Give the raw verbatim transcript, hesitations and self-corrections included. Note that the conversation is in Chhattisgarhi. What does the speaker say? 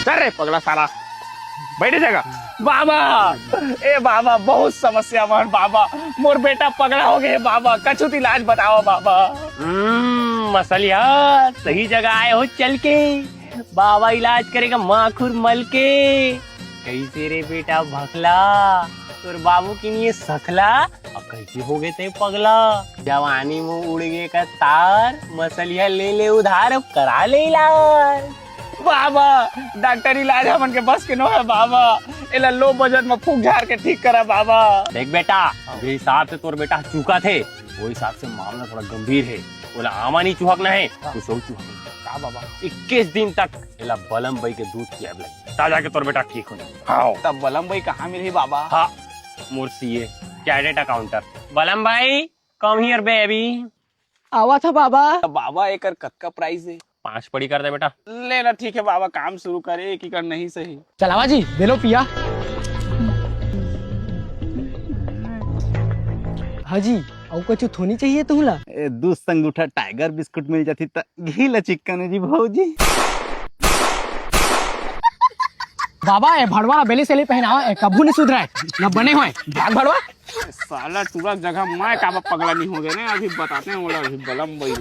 चल रे पगला साला, बैठे जगह। बाबा, ए बाबा, बहुत समस्या मन बाबा, मोर बेटा पगला हो गए बाबा, कछु तो इलाज बताओ बाबा। हम्म, मसलिया, सही जगह आए हो चल के। बाबा इलाज करेगा माखुर मल के। कैसे रे बेटा भखला, तोर बाबू के लिए सखला, अब कैसे हो गए ते पगला? जवानी में उड़ गए का तार, मसलिया ले ले उधार, अब करा ले इलाज। बाबा, डॉक्टर इलाज हमन के बस के नो है बाबा, एला लो बजट में फूक झाड़ के ठीक करा बाबा। देख बेटा, जे हिसाब से तोर बेटा चूका थे, वो हिसाब से मामला थोड़ा गंभीर है। ओला आमा नहीं चुहकना है, हाँ। कुछ और चुहक। का बाबा? इक्कीस दिन तक एला बलम बई के दूध पियाब लगी, तब जाके तोर बेटा ठीक हो जाए। हाँ। तब बलम बई कहाँ मिलही बाबा? हाँ, मोर सीए, कैडेट अकाउंटर। बलम बई, come here baby। आवा था बाबा। त बाबा, एकर कतका प्राइस हे? पाँच पड़ी कर दे बेटा। ले ना, ठीक है बाबा, काम शुरू करे, एक एकड़ नहीं सही। चलावा जी, दे लो पिया। हाँ जी, अउ कुछ थोनी चाहिए तुमला? ए, दू संग उठा टाइगर बिस्कुट मिल जाती त घी ल चिक्कन जी भौजी। बाबा, ए भड़वा ला बेली सेली पहनावा, ए कभू नहीं सुधराए, न बने होए। भाग भड़वा। साला टूरा जगह मैं काबा पगला नहीं हो गए ना, अभी बताते हैं, बोला अभी बलम बई।